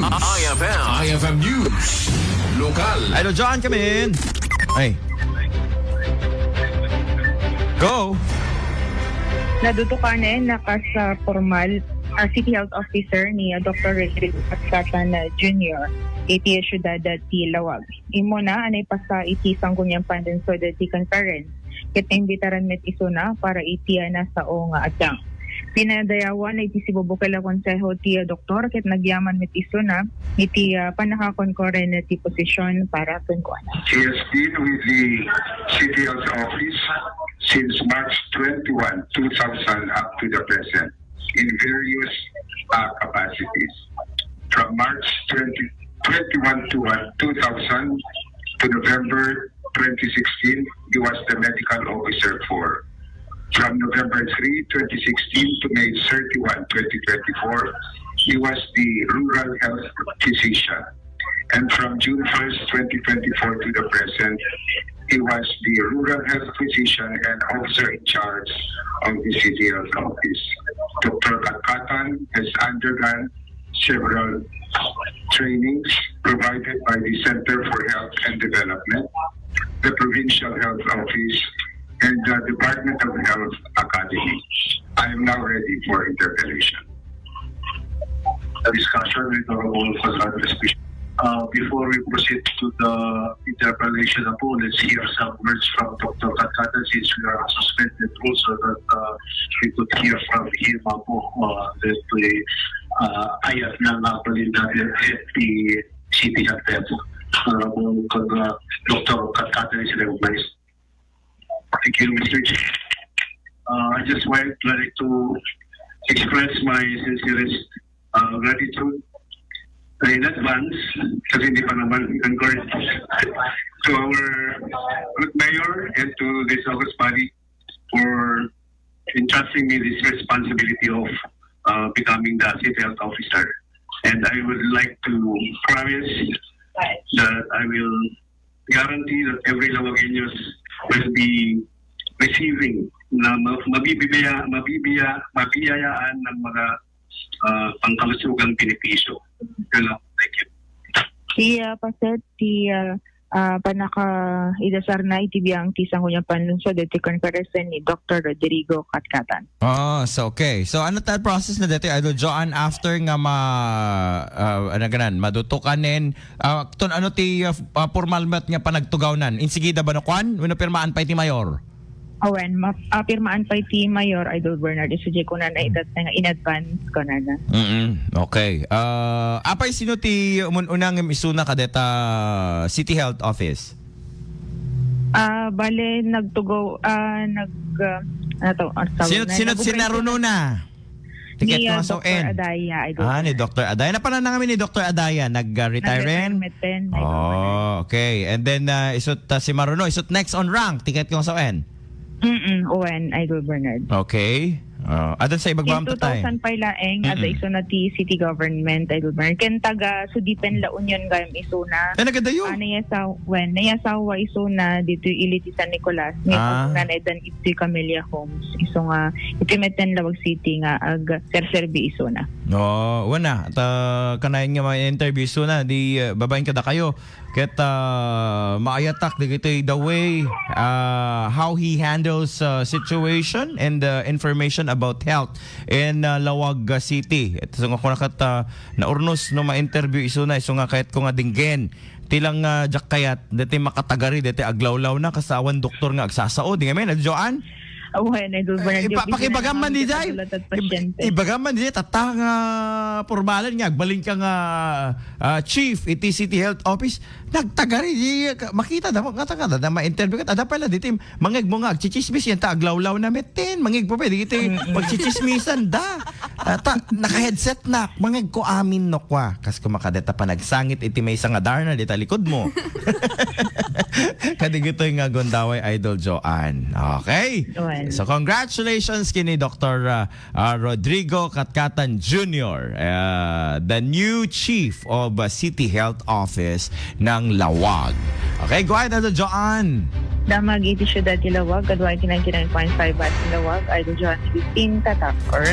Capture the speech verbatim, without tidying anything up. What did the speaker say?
I F M. I F M News. Lokal. Idol John, come in. Ay. Go. Nadutukanen na kas, ah, formal, ah, City Health Officer ni, ah, Doktor Rodrigo Paskatan, ah, Junior iti siyudad ti Lawag. Immuna, anay pasa iti Sangguniang Panlungsod ti Conference. Ket naimbitaran met isuna para iti, ah, nasao nga adda. Pinadayawan iti sibubukel a konseho ti, ah, doktor ket nagyaman met isuna iti, ah, pannakakonkoren ti posisyon para kenkuana. He has been with the City Health Office since March twenty-one, two thousand up to the present in various, uh, capacities. From March twenty, twenty-one to, uh, two thousand to November twenty sixteen, he was the medical officer for. From November three, twenty sixteen to May thirty-one, twenty twenty-four, he was the rural health physician. And from June first, twenty twenty-four to the present, he was the rural health physician and officer in charge of the City Health Office. Doctor Katkatan has undergone several trainings provided by the Center for Health and Development, the Provincial Health Office, and the Department of Health Academy. I am now ready for interpellation. A discussion with Honorable Fernandez Bishop. Uh, before we proceed to the interpellation, Apo, let's hear some words from Doctor Katkatan, since we are suspended rules so that, uh, we could hear from him, Apo, uh, that we, uh, ayat na nga balin natin at the City Health Desk. Honorable, uh, Doctor Katkatan is recognized. Thank you, Mister Chair. Uh, I just want, like, to express my sincerest, uh, gratitude in advance, kasi hindi pa naman, encourage to our good mayor and to this august body for entrusting me this responsibility of, uh, becoming the city health officer. And I would like to promise that I will guarantee that every Lawagueños will be receiving na ma-, mabibigaya-, mabibiya-, mabiyayaan ng mga, ah, pangkalusugang benepisyo. Yun lang. Thank you. Ti, ah, paset, ti, ah, ah, pannakaidasarna iti biang ti Sangguniang Panlungsod iti conference ni Doctor Rodrigo Katkatan. Ah, so, okay. So, ano ta process na dati, Idol Joan, after nga ma-, ah, ano ganan, madutukanen, ah, ton, ano ti, ah, f-, ah, formal met nga panagtugawnan? Insigida ba no kwan? Wenno pirmaan pay ti mayor? Awen, ma-, ah, pirmaan pay ti mayor, Idol Bernard. Isu jay kunana, itat na nga in advance, kunana. Mm, okay. Ah, apay sino ti umun-una nga isuna kadeta City Health Office? Ah, bale, nagtugaw, ah, nag, ah, ano to, ah, tawag Sino, na, sino, nag-open sinaruno sila. Na? Tiket Ni, ko ah, nga so Doctor en. Adaya, I don't Ah, ni know. Doctor Adaya. Napanan na kami ni Doctor Adaya. Nag-retire rin? Nag-retirement din, I don't know. Oh, okay. And then, ah, isut, ah, si Maruno, isut next on rank. Tiket ko nga so en. Mm-mm, Owen, Idol Bernard. Okay. Ah, adan sa ibagbaam In tatay. two thousand pa laeng, ada Mm-mm. iso na ti city government, Idol Bernard. Ken taga Sudipen, La Union, gayam iso na. Eh, nagadayo? Ah, nayasaw-, wen, nayasawa iso na dito ili ti San Nicolas. Ni Ah. Pagkunan edan iti Camellia Homes. Iso nga, iti meten Lawag City nga ag serserbi iso na. Oh, wala. Ta, kanayon nga ma-interview iso na, di, eh, babaen kada kayo. Ket, ah, maayatak dagitoy the way, ah, how he handles, ah, situation and, ah, information about health in, ah, Lawag, ah, City. Ito nga kuna ket, ah, naurnos no ma-interview iso na, iso nga kayat ko nga dinggen. Ti lang, ah, diak kayat, deti makatagari, deti aglawlaw na, kas awan doktor nga agsasao. Di nga men, Joan? Awan, Idol Bernard, Eh, ipa-, di pakibagam man di jay. Ib-, ibagam man di jay, tata nga pormalan nga, agbalin ka nga, ah, chief, iti City Health Office. Nagtagari, di, ka-, makita da, nga taga da, ma-interview ka, ada pala, diti, mangeg mo nga, agchichismis yan, ta, aglawlaw na metin, mangeg po, pwede, iti, Mm-mm. magchichismisan da. Ah, ta, naka-headset na, mangeg ko amin no kwa. Kas kumakadeta pa nagsangit, iti may nga Darna, dita likod mo. Kadigitoy nga gundaway Idol Joan. Okay? Well. So, congratulations kini Doctor, ah, ah, Rodrigo Katkatan Junior, ah, the new chief of, ah, City Health Office ng Lawag. Okay, go ahead, Idol Joan. Damag iti siyudad ti Lawag, kadua iti ninety-nine point five at Lawag, Idol Joan fifteen, Tatak or